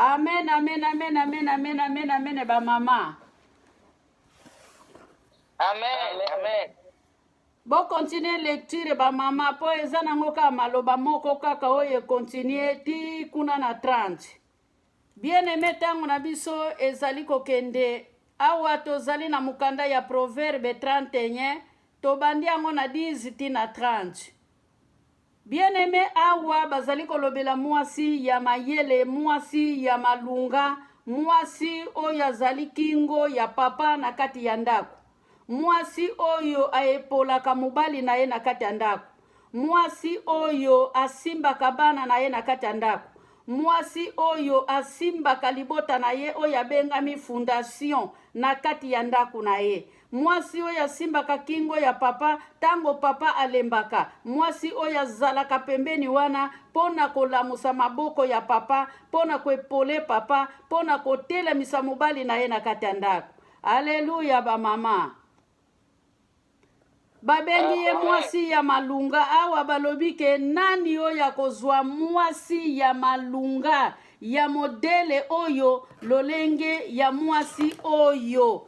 Amen, amen, amen, amen, amen, amen, amen, ba mama. Amen, amen. Bo continuer lecture ba mama po eza nango kaka maloba moko kaka oyo ekontinue ti kuna na 30. Bien aime, ntango na biso ezali kokende awa, tozali na mokanda ya Proverbe 31, tobandi yango na 10 ti na 30. Bien aime, awa bazali kolobela mwasi ya mayele, mwasi ya malunga, mwasi oyo azali kingo ya papa na kati ya ndako, mwasi oyo aepolaka mobali na ye na kati ya ndako, mwasi oyo asimbaka bana na ye na kati ya ndako, mwasi oyo asimbaka libota na ye oyo abengami fondation na kati ya ndako na ye, mwasi oyo asimbaka kingo ya papa ntango papa alembaka, mwasi oyo azalaka pembeni wana mpo na kolamusa maboko ya papa, mpo na koepole papa, mpo na kotelemisa mobali na ye na kati ya ndako. Aleluya bamama. Babengi ye mwasi ya malunga. Awa balobi ke nani oyo akozwa mwasi ya malunga ya modele oyo, lolenge ya mwasi oyo,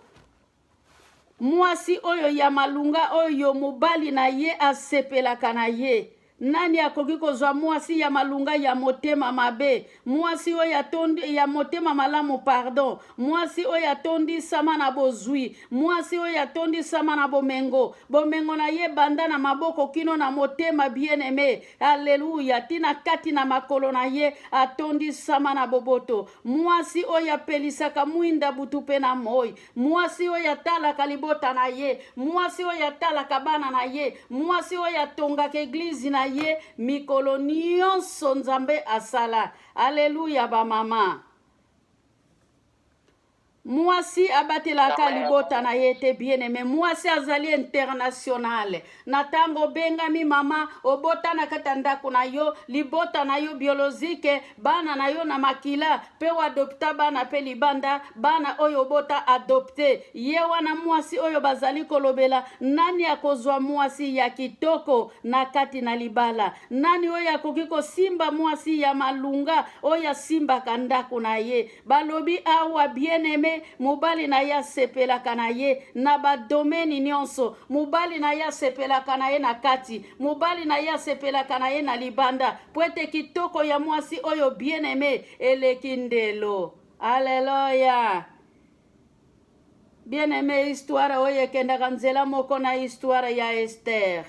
mwasi oyo ya malunga oyo mobali na ye asepelaka na ye. Nani akoki kozwa mwasi ya malunga ya motema mabe, mwasi oyo atondi ya motema malamu, pardon, mwasi oyo atondisama na bozwi, mwasi oyo atondisama na bomengo, bomengo na ye banda na maboko kino na motema, bien aime, aleluya, tina kati na makolo na ye atondisama na boboto, mwasi oyo apelisaka mwinda butu mpe na moi, mwasi oyo atalaka libota na ye, mwasi oyo atalaka bana na ye, mwasi oyo atongaka eglize na ye mikolo nyonso Nzambe asala. Aleluya bamama. Mwasi abatelaka libota na ye te, bien aime. Mwasi azali internationale. Na ntango obengami mama, obota na kati ya ndako na yo, libota na yo biolozike, bana na yo na makila, mpe oadopta bana mpe libanda, bana oyo obota adopte. Ye wana mwasi oyo bazali kolobela. Nani akozwa mwasi ya kitoko na kati na libala? Nani oyo akoki kosimba mwasi ya malunga oyo asimbaka ndako na ye? Balobi awa, bien aime, mobali na ye asepelaka na ye na badomeni nyonso. Mobali na ye asepelaka na ye na kati, mobali na ye asepelaka na ye na libanda, po ete kitoko ya mwasi oyo, bien aime, eleki ndelo. Aleluya. Bien aime, histoire oyo ekendaka nzela moko na histoire ya Esther.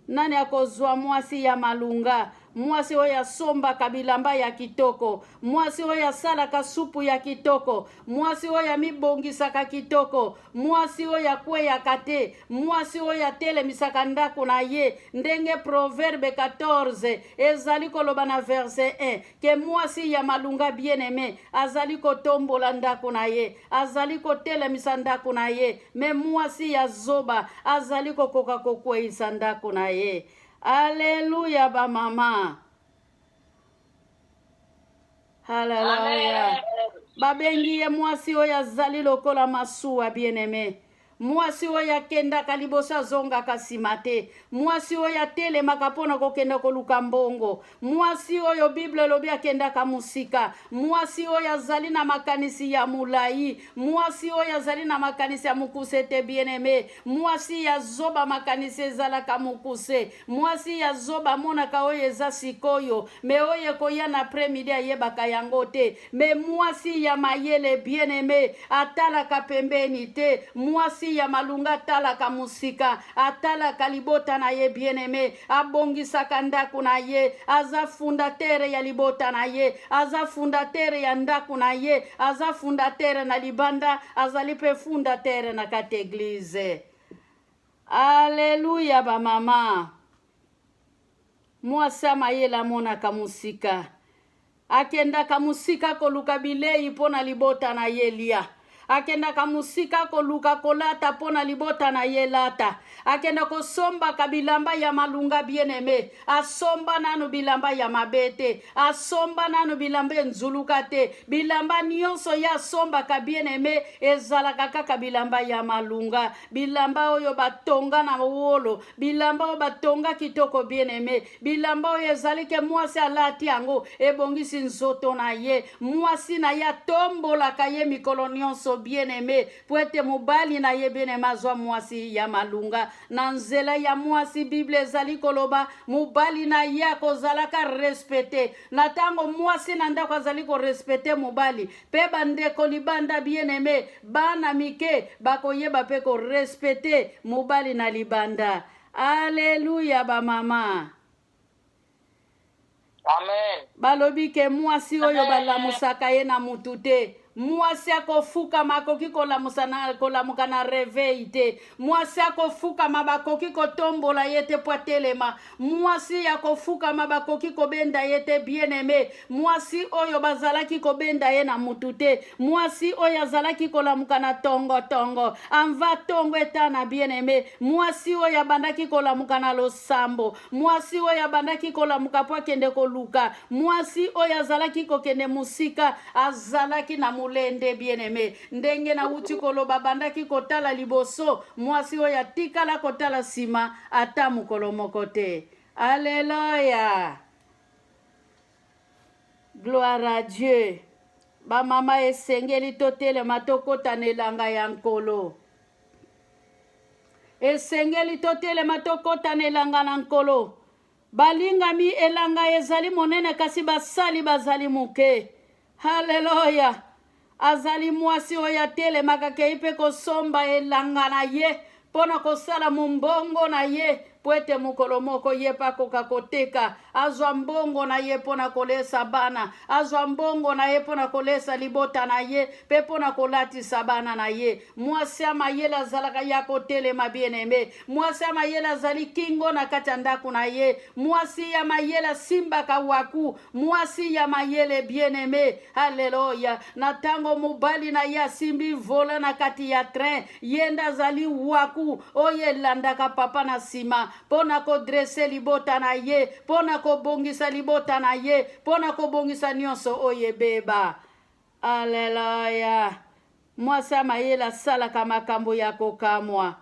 Nani akozwa mwasi ya malunga, mwasi oyo asombaka bilamba ya kitoko, mwasi oyo asalaka supu ya kitoko, mwasi oyo amibongisaka kitoko, mwasi oyo akweyaka te, mwasi oyo atelemisaka ndako na ye, ndenge Proverbe 14 ezali koloba na verset 1 ke mwasi ya malunga, bien aime, azali kotombola ndako na ye, azali kotelemisa ndako na ye, me mwasi ya zoba azali kokoka kokweyisa ndako na ye. Aleluya bamama. Haleluya. Babengi ye mwasi oyo azali lokola masuwa, bien aime. Mwasi oyo akendaka liboso, azongaka nsima te. Mwasi oyo atelemaka mpo na kokende koluka mbongo. Mwasi oyo Bible elobi akendaka mosika. Mwasi oyo azali na makanisi ya molai. Mwasi oyo azali na makanisi ya mokuse te, bien aime. Mwasi ya zoba makanisi ezalaka mokuse. Mwasi ya zoba amonaka oyo eza sikoyo, me oyo ekoya na après midi ayebaka yango te. Me mwasi ya mayele, bien aime, atalaka pembeni te. Mwasi ya malunga atalaka mosika, atalaka libota na ye, bien aime, abongisaka ndako na ye, aza fondateur ya libota na ye, aza fondateur ya ndako na ye, aza fondateur na libanda, azali mpe fondateur na kati eglize. Aleluya bamama. Mwasi ya mayele amonaka mosika. Akendaka mosika koluka bilei mpo na libota na ye lia. Akendaka mosika koluka kolata mpo na libota na ye lata. Akenda kosombaka bilamba ya malunga bien-aime. Asomba nanu bilamba ya mabe te. Asomba nanu bilamba enzuluka te. Bilamba nyonso ye asombaka bien-aime ezalaka kaka bilamba ya malunga. Bilamba oyo batonga na wolo, bilamba oyo batonga kitoko bien-aime, bilamba oyo ezali ke mwasi alati yango ebongisi nzoto na ye. Mwasi na ye atombolaka ye mikolo nyonso bien-aime, mpo ete mobali na ye bien-aime azwa mwasi ya malunga. Na nzela ya mwasi, Bible ezali koloba mobali na ye akozalaka respecte. Na ntango mwasi na ndako azali korespecte mobali, mpe bandeko libanda bien-aime, bana mike bakoyeba mpe korespecte mobali na libanda. Aleluya bamama. Amen. Balobi ke mwasi oyo balamusaka ye na mutu te. Mwasi akofukama akoki kolamusa na, kolamuka na reveil te. Mwasi akofukama bakoki kotombola ye te po atelema. Mwasi ya kofukama bakoki kobenda ye te bien aime. Mwasi oyo bazalaki kobenda ye na mutu te. Mwasi oyo azalaki kolamuka na tongo tongo anva tongo etana bien aime. Mwasi oyo abandaki kolamuka na losambo. Mwasi oyo abandaki kolamuka mpo akende koluka. Mwasi oyo azalaki kokende mosika, azalaki na molende bien aime. Ndenge nawuti koloba, abandaki kotala liboso. Mwasi oyo atikala kotala nsima ata mokolo moko te. Alleluia! Gloire à Dieu. Bamama, esengeli totelema tokota na elanga ya Nkolo. Esengeli totelema tokota na elanga na Nkolo. Balingami, elanga ezali monene kasi basali bazali moke. Haleluya! Azali mwasi oyo atelemaka akei mpe kosomba elanga na ye mpo na kosala mombongo na ye, mpo ete mokolo moko ye mpe akoka koteka, azwa mbongo na ye mpo na kolesa bana, azwa mbongo na ye mpo na kolesa libota na ye mpe mpo na kolatisa bana na ye. Mwasi ya mayele azalaka ya kotelema, bien-aime. Mwasi ya mayele azali kingo na kati ya ndako na ye. Mwasi ya mayele asimbaka waku. Mwasi ya mayele, bien-aime, alleluia, na tango mobali na ye asimbi vola na kati ya train, ye nde azali waku oyo elandaka papa na nsima mpo na kodresse libota na ye, mpo na kobongisa libota na ye, mpo na kobongisa nyonso oyo ebeba. Alleluia. Mwasi ya mayele asalaka makambo ya kokamwa.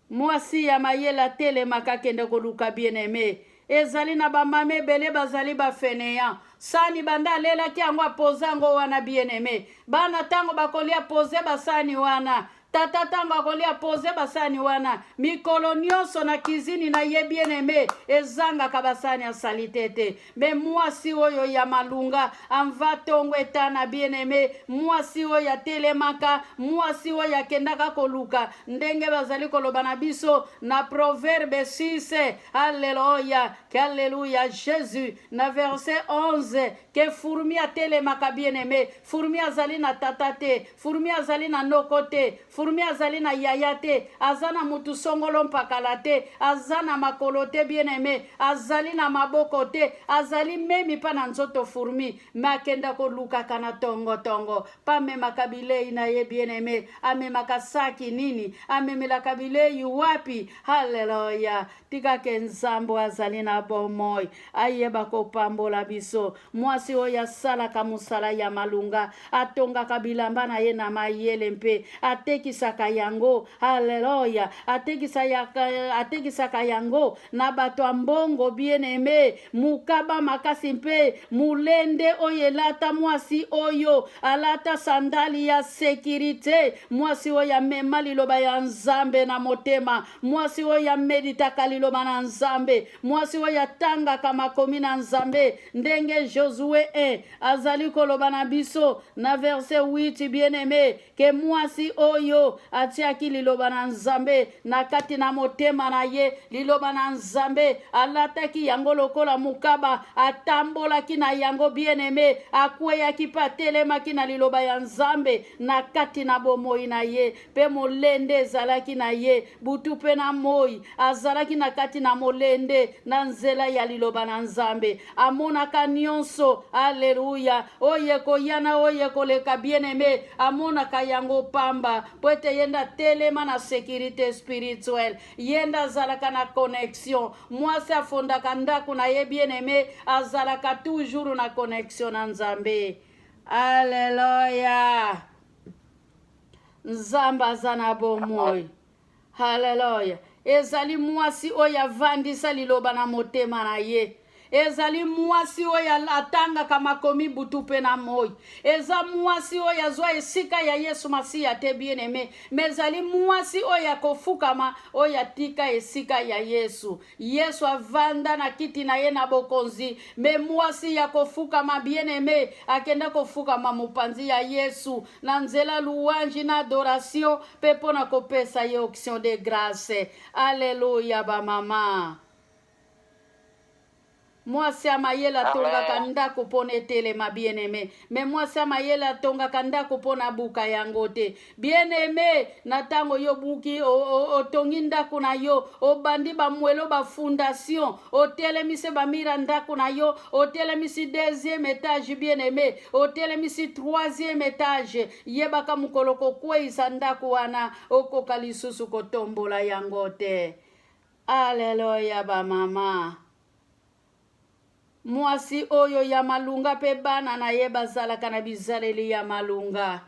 Mwasi ya mayele atelemaka akende koluka bien-aime. Ezali na ba mama ebele bazali ba fainéant. Sani banda alelaki yango apoza yango wana bien-aime. Bana tango bakolia pose basani wana. Tata tango akolia pose basani wana. Mikolo nyonso na kizini na ye bien-aime ezangaka basani ya salite te. Me mwasi oyo ya malunga anva tongo etana bien-aime, mwasi oyo atelemaka, mwasi oyo akendaka koluka, ndenge bazali koloba na biso na Proverbe 6, alleluia, ke alleluia Jesus, na verset 11, ke fourmi atelemaka bien-aime, fourmi azali na tata te, fourmi azali na noko te, Fourmi azali na yaya te, aza na mutu songolo mpakala te, aza na makolo te bien aime, azali na maboko te, azali memi pa na nzoto fourmi, mais akenda kolukaka na tongo tongo, pa amemaka bilei na ye bien aime, amemaka saki nini, amemelaka bilei wapi? Hallelujah! Tika ke Nzambe oyo azali na bomoi ayeba kopambola biso. Mwasi oyo asalaka mosala ya malunga, atongaka bilamba na ye na mayele mpe atekisaka yango. Haleluya! Atekisaka yango na bato ya mbongo. Bien-aime, mokaba makasi mpe molende oyo elata mwasi oyo alata sandali ya sekirite, mwasi oyo amema liloba ya Nzambe na motema, Mwasi oyo ameditaka liloba na Nzambe, mwasi oyo atangaka makomi na Nzambe, ndenge Josue 1 azali koloba na biso na verset 8, bien-aimé, ke mwasi oyo oyo atiaki liloba na Nzambe na kati na motema na ye. Liloba na Nzambe alataki yango lokola mokaba, atambolaki na yango bien-aime, akweyaki mpe atelemaki na liloba ya Nzambe na kati na bomoi na ye, mpe molende ezalaki na ye butu mpe na moi. Azalaki na kati na molende na nzela ya liloba na Nzambe. Amonaka nyonso, aleluya, oyo ekoya na oyo ekoleka, bien-aime, amonaka yango pamba, mpo ete ye nde atelema na sécurité spirituelle, ye nde azalaka na connexion. Mwasi afondaka ndako na ye, bien-aime, azalaka toujours na connexion na Nzambe. Aleluya, Nzambe aza na bomoi. Haleluya. Ezali mwasi oyo avandisa liloba na motema na ye. Ezali mwasi oyo atangaka makomi butu mpe na moi. Eza mwasi oyo azwa esika ya Yesu Masiya te, bien-aime, mais ezali mwasi oyo akofukama, oyo atika esika ya Yesu. Yesu avanda na kiti na ye na bokonzi, mais mwasi ya kofukama, bien-aime, akenda kofukama mopanzi ya Yesu na nzela louange na adoration, mpe mpo na kopesa ye action de grâce. Alleluya, bamama. Mwasi ya mayele atongaka ndako mpo na etelema, bien-aime, mais mwasi ya mayele atongaka ndako mpo na buka yango te. Bien-aime, na ntango yo buki, otongi ndako na yo, obandi bamwelo, bafondation, otelemisi bamurs ndako na yo, otelemisi deuxième étage, bien-aime, otelemisi troisième étage, yebaka mokolo kokweyisa ndako wana, okoka lisusu kotombola yango te. Aleluya, bamama. Mwasi oyo ya malunga mpe bana na ye bazalaka na bizaleli ya malunga.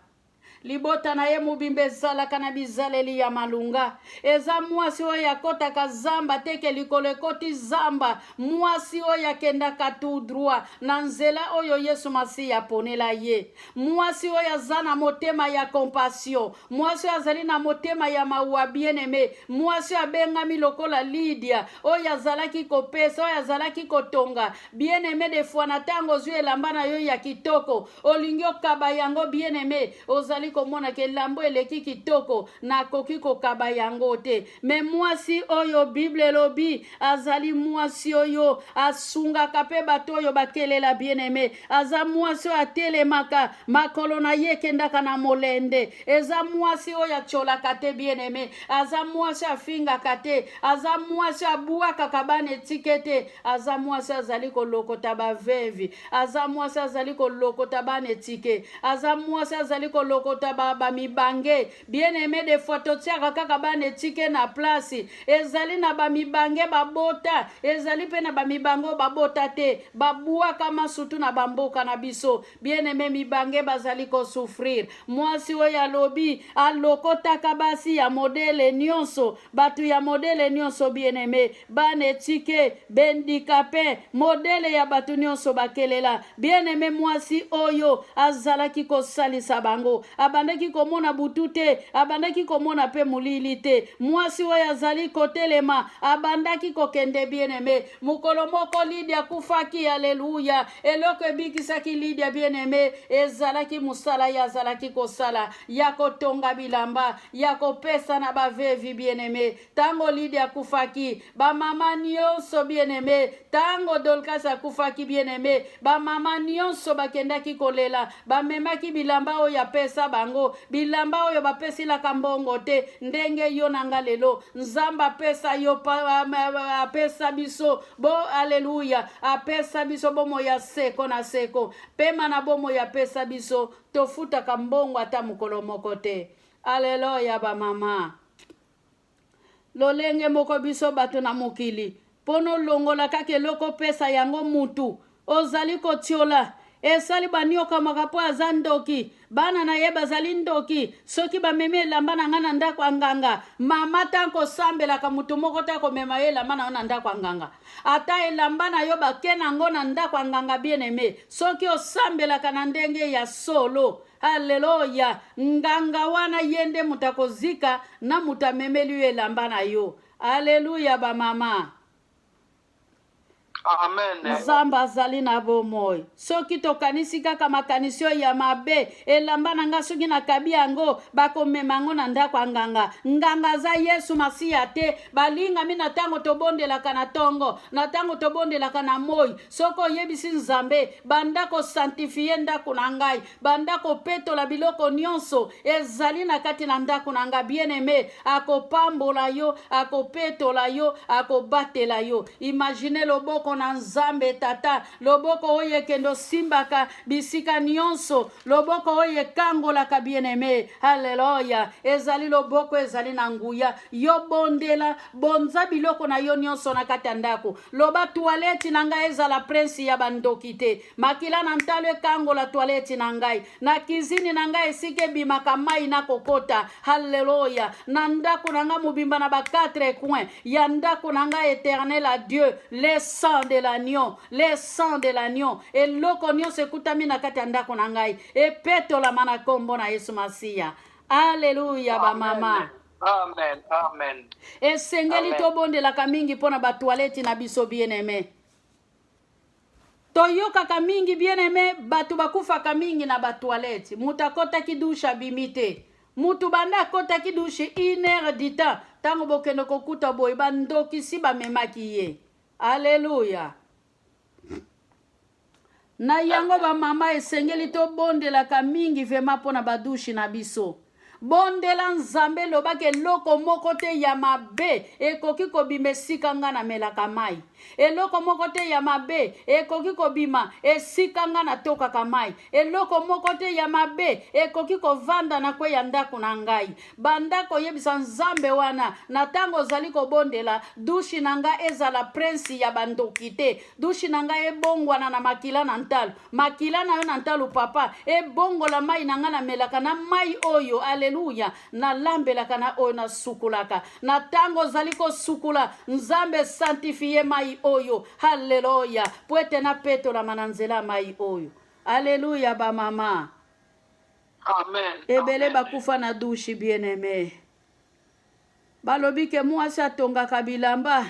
Libota na ye mobimba ezalaka na bizaleli ya malunga. Eza mwasi oyo akɔtaka zamba te ke likolo ekɔti zamba. Mwasi oyo akendaka tout droit na nzela oyo Yesu Masiya aponela ye. Mwasi oyo aza na motema ya compassion, mwasi oyo azali na motema ya mawa, bien-aime, mwasi oyo abengami lokola Lidia, oyo azalaki kopesa, oyo azalaki kotonga. Bien-aime, des fois na ntango ozwi elamba na yo ya kitoko, olingi okaba yango, bien-aime, ozali komona ke elamba eleki kitoko, nakoki kokaba yango te. Mais mwasi oyo, Bible elobi, azali mwasi oyo asungaka mpe bato oyo bakelela. Bien-aime, aza mwasi oyo atelemaka, makolo na ye ekendaka na molende. Eza mwasi oyo atiolaka te, bien-aime, aza mwasi oyo afingaka te, aza mwasi oyo abwakaka bana etike te, aza mwasi azali kolokota baveuves, aza mwasi azali kolokota bana etike, aza mwasi azali kolokota bamibange ba Bien-aime, des fois totiaka kaka bana etike na place. Ezali na bamibange babota, ezali mpe na bamibange oyo babota te, babwaka masutu na bamboka na biso. Bien-aime, mibange bazali kosouffrir. Mwasi oyo alobi alokotaka basi ya modèle nyonso, bato ya modèle nyonso, bien-aime, bana etike, bahandicapés, modèle ya bato nyonso bakelela. Bien-aime, mwasi oyo azalaki kosalisa bango, abandaki komona butu te, abandaki komona mpe molili te. Mwasi oyo azali kotelema, abandaki kokende. Bien-aime, mokolo moko Lidia akufaki. Aleluya. Eloko ebikisaki Lidia, bien-aime, ezalaki mosala ye azalaki kosala ya kotonga bilamba ya kopesa na baveuves. Bien-aime, ntango Lidia akufaki, bamama nyonso, bien-aime, ntango Dorcas akufaki, bien-aime, bamama nyonso bakendaki kolela, bamemaki bilamba oyo apesa bango, bilamba oyo bapesilaka mbongo te. Ndenge yo na nga lelo, Nzambe apesa yo, apesa biso bo, aleluya, apesa biso bomoi ya seko na seko, pema na bomoi apesa biso, tofutaka mbongo ata mokolo moko te. Aleluya, bamama. Lolenge moko biso bato na mokili, mpo nolongola kaka eloko opesa yango mutu, ozali kotiola, esali baniokamaka mpo aza ndoki, bana na ye bazali ndoki. Soki bamemi elamba na ngai na ndako ya nganga, mama, tanko osambelaka, motu moko te akomema yo elamba na yo na ndako ya nganga. Ata elamba na yo bake nango na ndako ya nganga, bien-aime, soki osambelaka na ndenge ya solo, aleluya, nganga wana ye nde moto akozika na moto amemeli yo elamba na yo. Aleluya, bamama. Amen. Nzambe azali na bomoi. Soki tokanisi kaka makanisi oyo ya mabe, elamba na nga soki nakabi yango, bakomema yango na ndako ya nganga. Nganga aza Yesu Masiya te. Balingami, na ntango tobondelaka na ntongo, na ntango tobondelaka na moi, soki oyebisi Nzambe, banda kosanctifie ndako na ngai, banda kopetola biloko nyonso ezali na kati na ndako na ngai, bien-aimé, akopambola yo, akopetola yo, akobatela yo. Imagine loboko na Nzambe Tata, loboko oyo ekende osimbaka bisika nyonso, loboko oyo ekangolaka, bien-aimé. Alleluya! Ezali loboko ezali na nguya. Yo bondela, bonza biloko na yo nyonso na kati ya ndako. Loba: toilette na ngai ezala prince ya bandoki te. Makila na ntalo ekangola toilette na ngai, na cuisine na ngai, esika ebimaka mai na kokota. Halleluya! Na ndako na ngai mobimba, na ba quatre coins ya ndako na ngai, Éternel à Dieu, le sang de l'agneau, le sang de l'agneau, eloko nyonso ekutami na kati ya ndako na ngai epetolama na nkombo na Yesu Masiya. Alleluya, bamama. Amen. Amen. Esengeli Amen. tobondelaka mingi mpo na batoilette na biso, bien-aimé. Toyokaka mingi, bien-aimé, bato bakufaka mingi na batoilette. Moto akɔtaki douche, abimi te. Mutu banda akɔtaki douche, une heure du temps, ntango bokende kokuta boye, bandokisi bamemaki ye. Alleluya! Na yango, bamama, esengeli tobondelaka mingi vraiment mpo na badouche na biso. Bondela Nzambe, elobaki eloko moko te ya mabe ekoki kobima esika nga namelaka mai, eloko moko te ya mabe ekoki kobima esika nga natokaka mai, eloko moko te ya mabe ekoki kovanda na kwe ya ndako na ngai. Banda koyebisa Nzambe wana na ntango ozali kobondela: douche na ngai ezala prince ya bandoki te, douche na ngai ebongwana na makila na ntalo, makila na yo na ntalo, papa, ebongola mai na ngai namelaka, na mai oyo, aleluya, nalambelaka, na oyo nasukulaka. Na ntango ozali kosukula, Nzambe, sanctifie mai oyo, halleluya, po ete napetolama na nzela ya mai oyo. Aleluya, bamama. Amen. Ebele Amen. bakufa na douche, bien-aimé. Balobi ke mwasi atongaka bilamba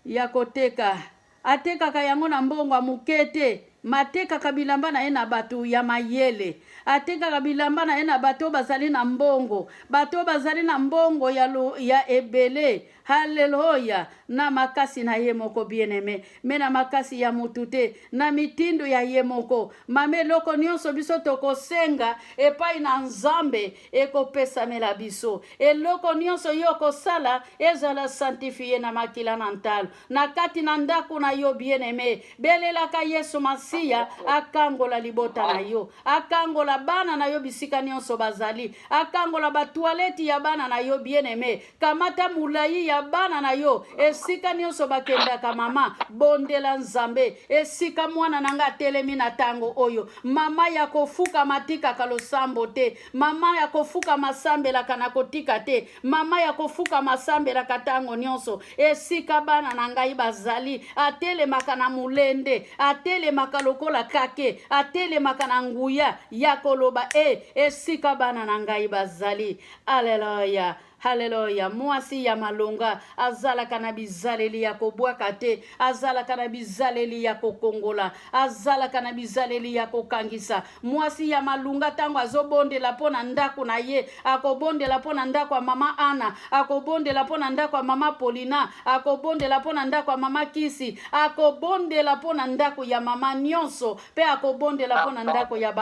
ya koteka, atekaka yango na mbongo ya moke te. Matekaka bilamba na ye na bato ya mayele, atekaka bilamba na ye na bato oyo bazali na mbongo, bato oyo bazali na mbongo ya ebele. Halleluya! Na makasi na ye moko, bien-aimé, mais na makasi ya motu te, na mitindo ya ye moko. Mama, eloko nyonso biso tokosenga epai na Nzambe ekopesamela biso. Eloko nyonso yo okosala ezala sanctifié na makila na ntalo. Na kati na ndako na yo, bien-aimé, belelaka Yesu Masiya akangola libota na yo, akangola bana na yo bisika nyonso bazali, akangola batoilette ya bana na yo. Bien-aimé, kamata molai ya bana na yo esika nyonso bakendaka. Mama, bondela Nzambe: esika mwana na nga atelemi na ntango oyo. Mama ya kofukama atikaka losambo te. Mama ya kofukama asambelaka na kotika te. Mama ya kofukama asambelaka ntango nyonso. Esika bana na ngai bazali, atelemaka na molende, atelemaka lokola kake, atelemaka na nguya ya koloba e esika bana na ngai bazali. Aleluya, haleluya! Mwasi ya malonga azalaka na bizaleli ya kobwaka te, azalaka na bizaleli ya kokongola, azalaka na bizaleli ya kokangisa. Mwasi ya malunga, ntango azobondela mpo na ndako na ye, akobondela mpo na ndako ya mama Ana, akobondela mpo na ndako ya mama Polina, akobondela mpo na ndako ya mama Kisi, akobondela mpo na ndako ya mama nyonso, mpe akobondela mpo na ndako ya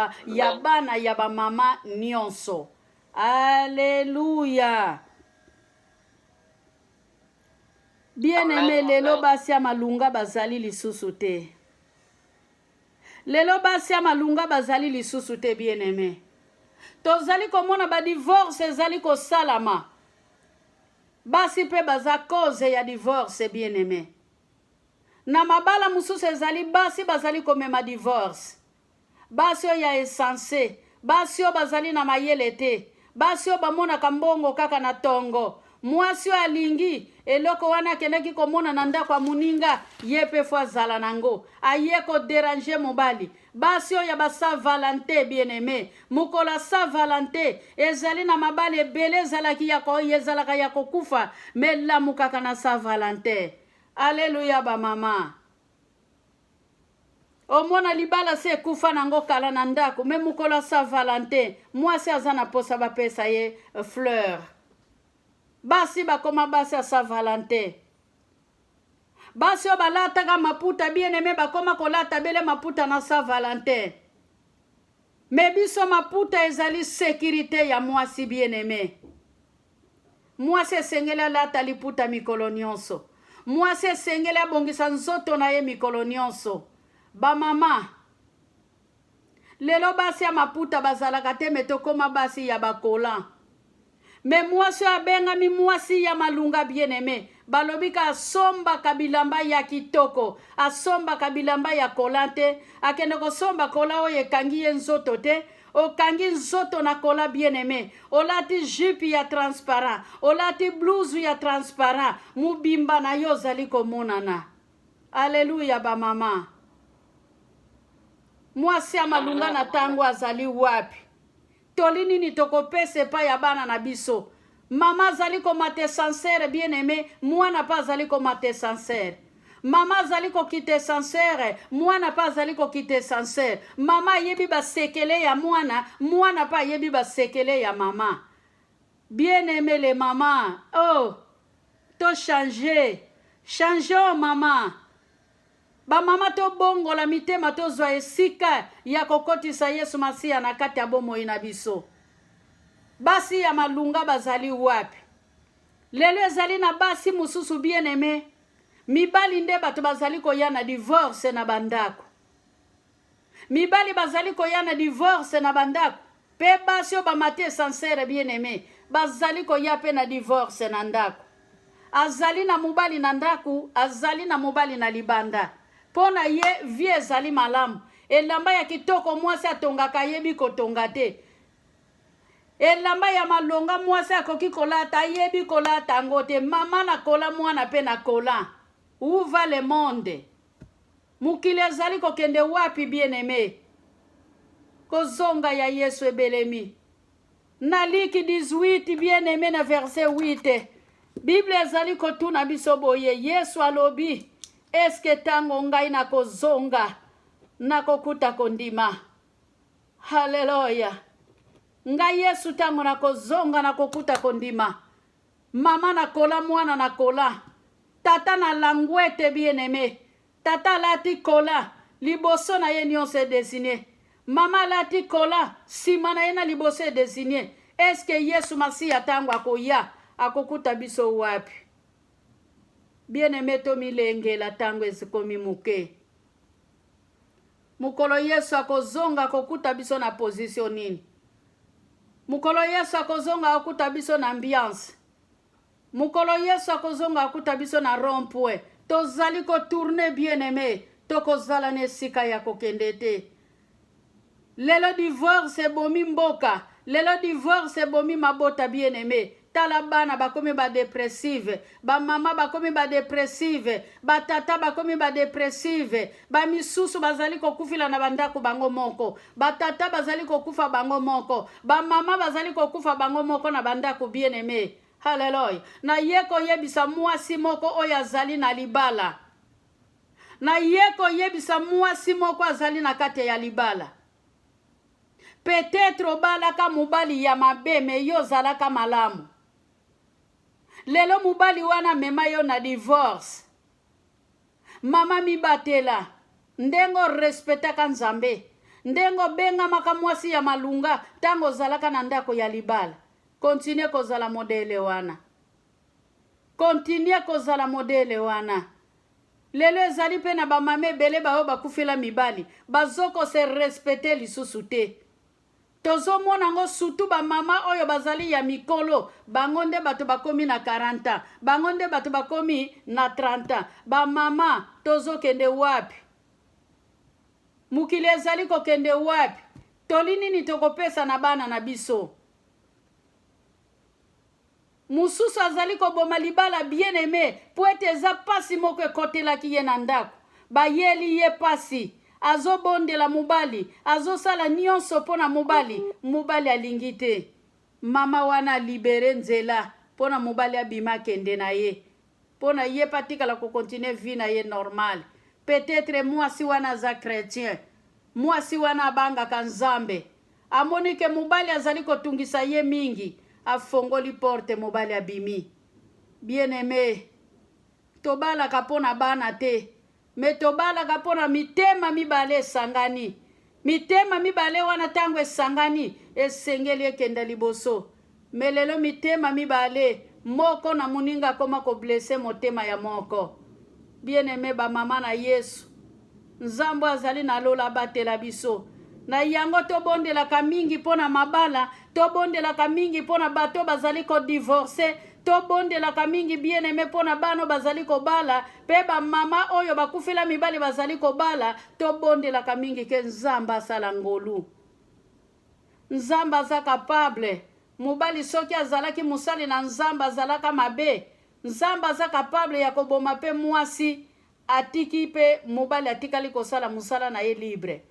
bana ya bamama nyonso. Alleluya! Bien-aimé, lelo basi ya malunga bazali lisusu te. Lelo basi ya malunga bazali lisusu te, bien-aimé. Tozali komona badivorce ezali kosalama. Basi mpe baza cause ya divorce, bien-aimé. Na mabala mosusu ezali basi bazali komema divorce. Basi oyo ya insensé, basi oyo bazali na mayele te, basi oyo bamonaka mbongo kaka na ntongo. Mwasi oyo alingi eloko wana akendaki komona na ndako ya moninga, ye mpe faut azala nango, aye kodéranger mobali. Basi oyo ya baSaint Valentin, bien-aimé, mokolo ya Saint Valentin ezali na mabala ebele ezalaki ya ezalaka ya kokufa, mais elamukaka na Saint Valentin. Aleluya, bamama. Omona libala se ekufa nango kala na ndako, me mokolo ya Saint Valentin mwasi aza na posa bapesa ye fleur. Basi bakoma basi ya Saint Valentin. Basi oyo balataka maputa bien aime bakoma kolata bele maputa na Saint Valentin. Me biso maputa ezali securite ya mwasi bien aime. Mwasi esengeli alata liputa mikolo nyonso. Mwasi esengeli abongisa nzoto na ye mikolo nyonso. Bamama, lelo basi ya maputa bazalaka te, me tokoma basi ya bakolan. Me mwasi oyo abengami mwasi ya malunga bien aime, balobi ka asombaka bilamba ya kitoko, asombaka bilamba ya kolan te, akende kosomba kola oyo ekangi ye nzoto te. Okangi nzoto na kola bien aime, olati jupe ya transparent, olati blouse ya transparent, mobimba na yo ozali komonana. Aleluya ba mama. Mwasi ya malunga na tango azali wapi? Toli nini tokopesa epai ya bana na biso? Mama azali komata esansere bien aime, mwana mpe azali komata esansere. Mama azali kokita esansere, mwana mpe azali kokita esansere. Mama ayebi basekele ya mwana, mwana mpe ayebi basekele ya mama. Bien aime le mama, oh, to changer, changeons mama. Bamama tobongola mitema, tozwa esika ya kokotisa Yesu Masiya na kati ya bomoi na biso. Basi ya malunga bazali wapi? Lelo ezali na basi mosusu bien aime, mibali nde bato bazali koya na divorce na bandako. Mibali bazali koya na divorce na bandako, pe basi oyo bamati esansere bien aime bazali koya pe na divorce na ndako. Azali na mobali na ndako, azali na mobali na libanda. Mpo na ye vie ezali malamu. Elamba ya kitoko mwasi atongaka ayebi kotonga te. Elamba ya malonga mwasi akoki kolata ayebi kolata yango te. Mama na kola mwana pe na kola. Où va le monde? Mokili ezali kokende wapi bien aime? Kozonga ya Yesu ebelemi. Na Liki 18 bien aime na verset 8 Bible ezali kotuna biso boye, Yesu alobi, eske tango ngai nakozonga nakokuta kondima? Haleluya! Ngai Yesu tango nakozonga nakokuta kondima. Mama na kola, mwana na kola, tata na langwete bien aime. Tata alati kola, liboso na ye nyonso edesine. Mama alati kola, sima na ye na liboso edesine. Eske Yesu Masiya tango akoya akokuta biso wapi? Bien aime, tomilengela tango ekomi moke. Mokolo Yesu akozonga akokuta biso na position nini? Mokolo Yesu akozonga akokuta biso na ambiance. Mokolo Yesu akozonga akuta biso na rond point. Tozali ko tourner bien aime, tokozala na esika ya kokende te. Lelo divorce ebomi mboka, lelo divorce ebomi mabota bien aime. Tala bana bakomi ba depressive, ba mama bakomi ba depressive, ba tata bakomi ba depressive, ba misusu bazali kokufila na bandako bango moko, ba tata bazali kokufa bango moko, ba mama bazali kokufa bango moko na bandako bien aime. Haleluya. Naye koyebisa mwasi moko oyo azali na libala. Naye koyebisa mwasi moko azali na kati ya libala. Peut-être obalaka mobali ya mabe me yo ozalaka malamu. Lelo mobali wana amema yo na divorce. Mama mibatela ndenge orespetaka Nzambe, ndenge obengamaka mwasi ya malunga ntango ozalaka na ndako ya libala. Continue kozala modele wana. Continue kozala modele wana. Lelo ezali mpe na bamama ebele baoyo bakufela mibali bazoko se respecter lisusu te. Tozomona yango surtout ba mama oyo bazali ya mikolo, bango nde bato bakomi na 40 ans, bango nde bato bakomi na 30 ans. Ba mama tozokende wapi? Mokili ezali kokende wapi? Toli nini tokopesa na bana na biso? Mosusu azali koboma libala bien aime po ete eza pasi moko ekotelaki ye na ndako. Bayeli ye pasi, azobondela mobali, azosala nionso po na mobali, mobali alingi te. Mama wana alibere nzela po na mobali abima akende na ye. Po na ye pe atikala ko continuer vie na ye normal. Peut-etre mwasi wana aza chretien, mwasi wana abangaka Nzambe, amoni ke mobali azali kotungisa ye mingi, afongoli porte, mobali abimi. Bien aime, tobalaka mpo na bana te, me tobalaka mpo na mitema mibale esangani. Mitema mibale wana ntango esangani, esengeli ekenda liboso. Me lelo mitema mibale, moko na moninga akoma koblese motema ya moko. Bien aime, ba mama na Yesu, Nzambe azali na lola abatela biso. Na yango tobondelaka mingi mpo na mabala, tobondelaka mingi mpo na bato bazali kodivorce, tobondelaka mingi bien aime mpo na bana bazali kobala mpe bamama oyo bakufela mibali bazali kobala. Tobondelaka mingi ke Nzambe asala ngolu. Nzambe aza capable. Mobali soki azalaki mosali na Nzambe azalaka mabe, Nzambe aza capable ya koboma pe mwasi atiki pe mobali atikali kosala mosala na ye libre.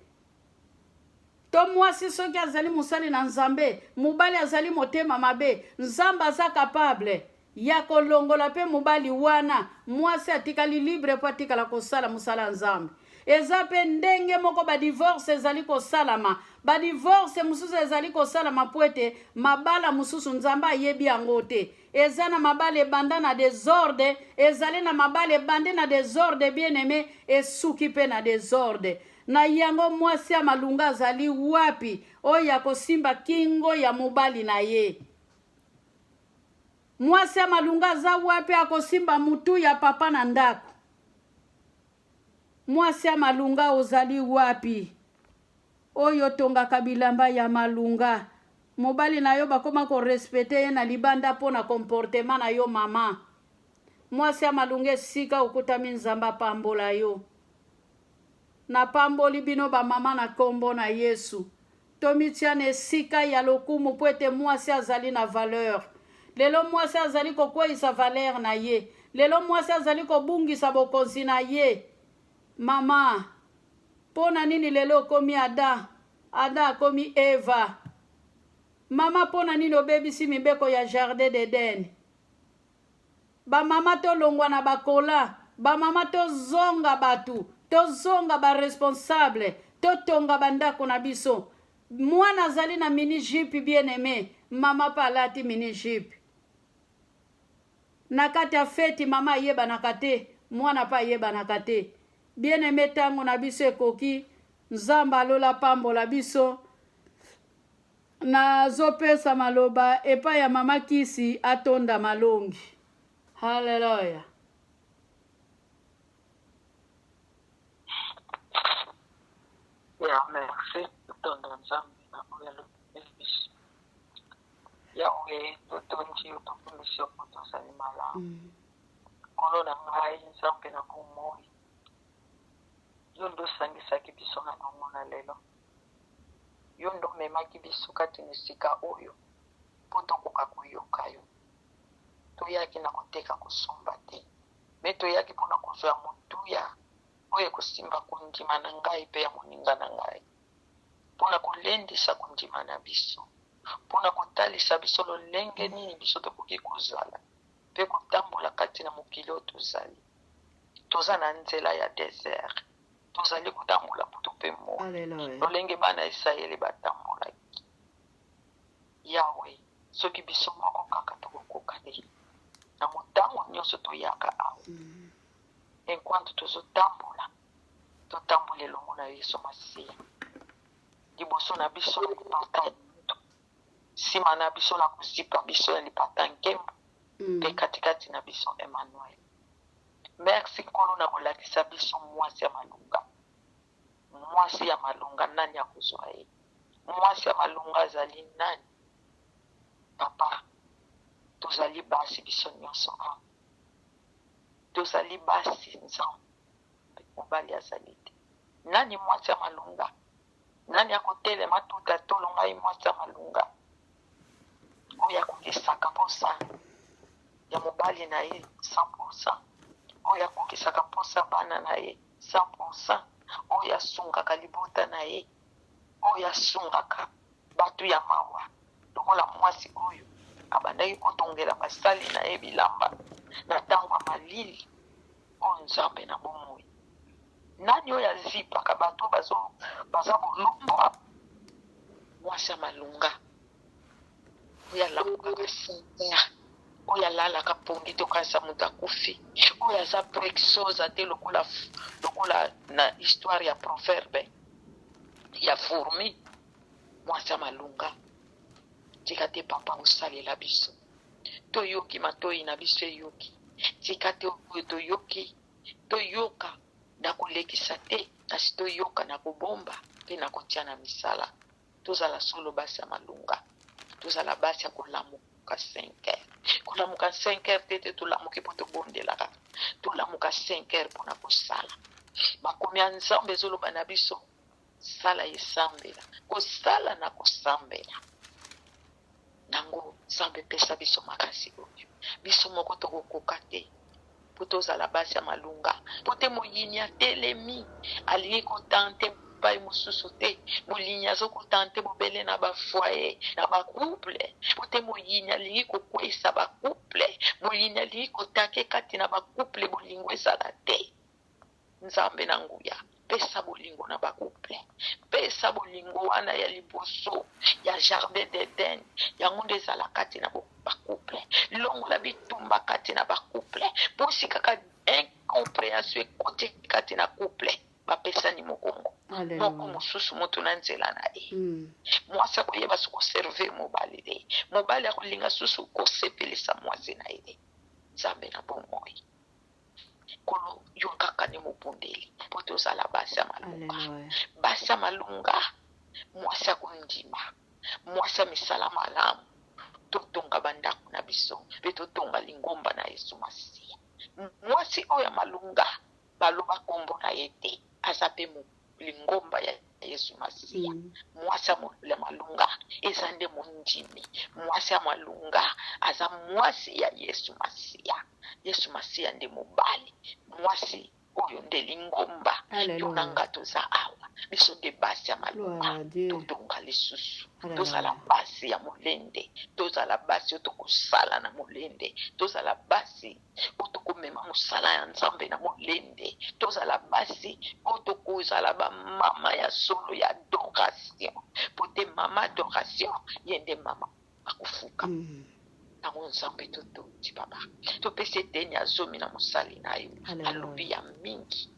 To mwasi soki azali mosali na Nzambe, mobali azali motema mabe, Nzambe aza capable ya kolongola pe mobali wana, mwasi atikali libre po atikala kosala mosala ya Nzambe. Eza pe ndenge moko ba divorce ezali kosalama. Ba divorce mosusu ezali kosalama po ete mabala mosusu Nzambe ayebi yango te. Eza na mabala ebanda na desordre, ezali na mabala ebandi na desordre bien aime, esuki pe na desordre. Na yango mwasi ya malunga azali wapi oyo akosimba kingo ya mobali na ye? Mwasi ya malunga aza wapi akosimba mutu ya papa na ndako? Mwasi ya malunga ozali wapi? Oyo otongaka bilamba ya malunga. Mobali na yo bakoma ko respecter ye na libanda mpo na comportement na yo mama. Mwasi ya malunga esika okutami Nzambe apambola yo. Napamboli bino ba mama na kombo na Yesu. Tomitia na esika ya lokumu mpo ete mwasi azali na valeur. Lelo mwasi azali kokweyisa valeur na ye. Lelo mwasi azali kobungisa bokonzi na ye. Mama, mpo na nini lelo okomi Adam, Adam akomi Eva? Mama, mpo na nini obebisi mibeko ya jardin d'Eden? Ba mama tolongwa na ba cola, ba mama tozonga batu, tozonga ba responsable, totonga ba ndako na biso. Mwana azali na mini jupe bien aime, mama pe alati mini jupe. Na kati ya feti mama ayebanaka te, mwana pe ayebanaka te. Bien aime tango na biso ekoki, Nzambe alola apambola biso. Nazopesa maloba epai ya mama Kisi atonda malongi. Hallelujah. Ya merci totonda Nzambe na oyo alobeli biso. Yawe totondi yo tokumisi yo mpo tozali malamu. Nkolo na ngai Nzambe na bomoi, yo nde osangisaki biso na ntongo na lelo. Yo nde omemaki biso kati na esika oyo mpo tokoka koyoka yo. Toyaki na koteka kosomba te, me toyaki mpo na kozwa ya motuya oyo ekosimba kondima na ngai mpe ya moninga na ngai, mpo na kolendisa kondima na biso, mpo na kotalisa biso lolenge nini biso tokoki kozala mpe kotambola kati na mokili oyo tozali. Toza na nzela ya desert. Tozali kotambola butu mpe moi, lolenge bana ya Isayele batambolaki. Yawe, soki biso moko kaka tokokoka te, na motango nyonso toyaka awa, enquanto tozotambola, totambola elongo na Yesu Masiya. Liboso na biso na lipata ya moto, nsima na biso na kozipa biso ya lipata nkembo, mpe katikati na biso Emmanuel. Merci Nkolo na kolakisa biso mwasi ya malonga. Mwasi ya malonga nani akozwa ye? Mwasi ya malonga azali nani? Papa, tozali basi biso nyonso awa. Tozali basi Nzambe, mobali azali te. Nani mwasi ya malonga? Nani akotelema tuta tolo ngai mwasi ya malonga? Oyo akokisaka mposa ya mobali na ye 100%, oyo akokisaka mposa bana na ye 100%, oyo asungaka libota na ye, oyo asungaka bato ya mawa, lokola mwasi oyo abandaki kotongela basali na ye bilamba na ntango ya malili. Oyo Nzambe na bomoi. Nani oyo azipaka bato bazo baza bolumbu? Mwasi ya malonga oyo alamukaka 5 heures, oyo alalaka pongi te okanisa moto akufi, oyo aza prexosa te lokola lokola na histoire ya proverbe ya fourmi. Mwasi ya malonga, tika te papa osalela biso, toyoki matoyi na biso eyoki, tika te oyo toyoki toyoka na kolekisa te, kasi toyoka na kobomba mpe na kotia na misala. Tozala solo basi ya malonga, tozala basi ya kolamuka 5 heures. Kolamuka 5 heures te te tolamuki mpo tobondelaka, tolamuka 5 heures mpo na kosala. Makomi ya Nzambe ezoloba na biso, sala esambela, kosala na kosambela. Nango Nzambe pesa biso makasi oyo biso moko tokokoka te mpo tozala basi ya malonga, mpo te moyini atelemi alingi kotante epai mosusu te. Molingi azokotante bobele na bafoyer, na bacouple, mpo te moyini alingi kokweisa bacouple, moyini alingi kotake kati na bacouple bolingo ezala te. Nzambe na nguya, pesa bolingo na ba couple, pesa bolingo wana ya liboso ya jardin d'Eden, yango nde ezala kati na ba couple. Longola bitumba kati na ba couple, posi kaka incomprehension ekoti kati na couple, bapesani mokongo moko mosusu moto na nzela na ye. Mwasi akoyeba soki koservir mobali te, mobali akolinga susu kosepelisa mwasi na ye te. Nzambe na bomoi, Nkolo, yo kaka nde mobundeli mpo tozala basi ya malonga. Basi ya malonga, mwasi ya kondima, mwasi ya misala malamu. Totonga bandako na biso mpe totonga lingomba na Yesu Masiya. Mwasi oyo ya malonga, baloba nkombo na ye te, aza mpe lingomba ya Yesu Masiya. Mwasi ya malonga eza nde mondimi. Mwasi ya malonga aza mwasi ya Yesu Masiya. Yesu Masiya nde mobali, mwasi oyo nde lingomba. Yo na nga toza awa, biso nde basi ya malonga. Totonga lisusu, tozala basi ya molende, tozala basi oyo tokosala na molende, tozala basi oyo tokomema mosala ya Nzambe na molende, tozala basi oyo tokozala bamama ya solo ya adoration, po te mama adoration ye nde mama akofuka. Yango Nzambe totondi papa, topesi eteni ya zomi na mosali na yo, alobi ya mingi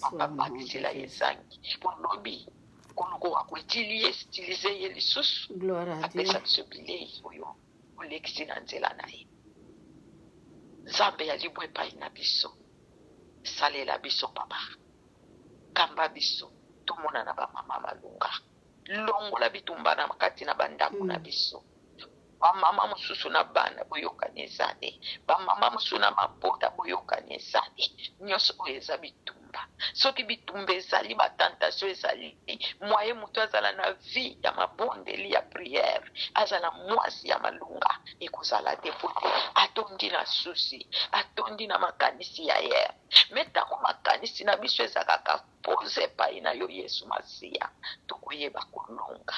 papa, bakisela ye ezangi po lobi kolukoka koetili ye stilize ye lisusu, apesa biso bilei oyo olekisi na nzela na ye. Nzambe ya libwa epai na biso, salela biso papa, kamba biso tomona na bamama malonga, longola bitumba na kati na bandako na biso. Bamama mosusu na bana boyokani eza te, bamama mosusu na mabota boyokani eza te. Nyonso oyo eza bitumba. Soki bitumba ezali, batentation ezali, moye moto azala na vie ya mabondeli ya priere, azala mwasi ya malonga ekozala te, po te atondi na susi, atondi na makanisi ya ye. Me ntango makanisi na biso eza kaka pose epai na yo Yesu Masiya, tokoyeba kolonga,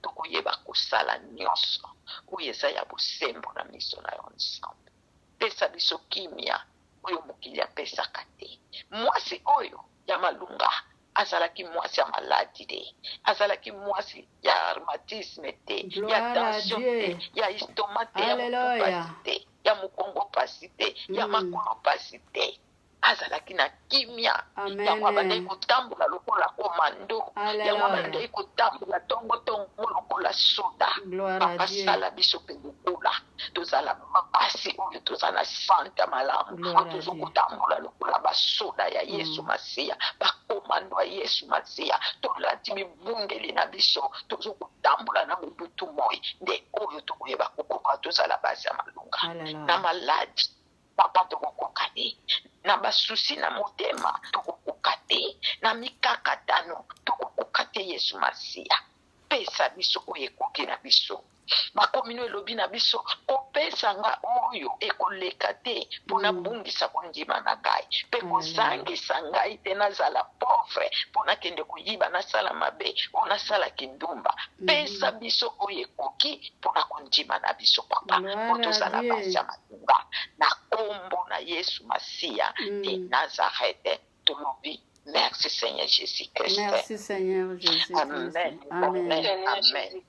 tokoyeba kosala nyonso oyo eza ya bosembo na miso na yo Nzambe. Pesa biso kimia oyo mokili apesaka te. Mwasi oyo ya malunga azalaki mwasi ya maladi te, azalaki mwasi ya rhumatisme te, ya tension te, ya estomac te, ya motu pasi te, ya mokongo pasi te, ya makolo pasi te. Azalaki na kimia. Yango abandaki kotambola lokola komando, yango abandaki kotambola tongotongo lokola soda. Papa, sala biso mpe lokola tozala basi oyo toza na sante ya malamu, oyo tozo kotambola lokola basoda ya Yesu Masiya, bakomando ya Yesu Masiya, tolati bibundeli na biso, tozo kotambola na mobutu moi nde oyo tokoyeba kokoka tozala basi ya malonga. Na maladi papa tokokoka te, na basusi na motema tokokoka te, na mikakatano tokokoka te. Yesu Masiya, pesa biso oyo ekoki na biso. Makomino elobi na biso, kopesa nga oyo ekoleka te mpo nabungisa kondima na ngai, mpe kozangisa ngai te nazala pauvre mpo nakende koyiba, nasala mabe oyo nasala kindumba. Pesa biso oyo ekoki mpona kondima na biso papa, mpo tozala basi ya malonga na kombo na Yesu Masiya de Nazareth tolobi. Merci Seigneur Jésus-Christ. Merci Seigneur Jésus-Christ. Amen. Amen. Amen. Amen.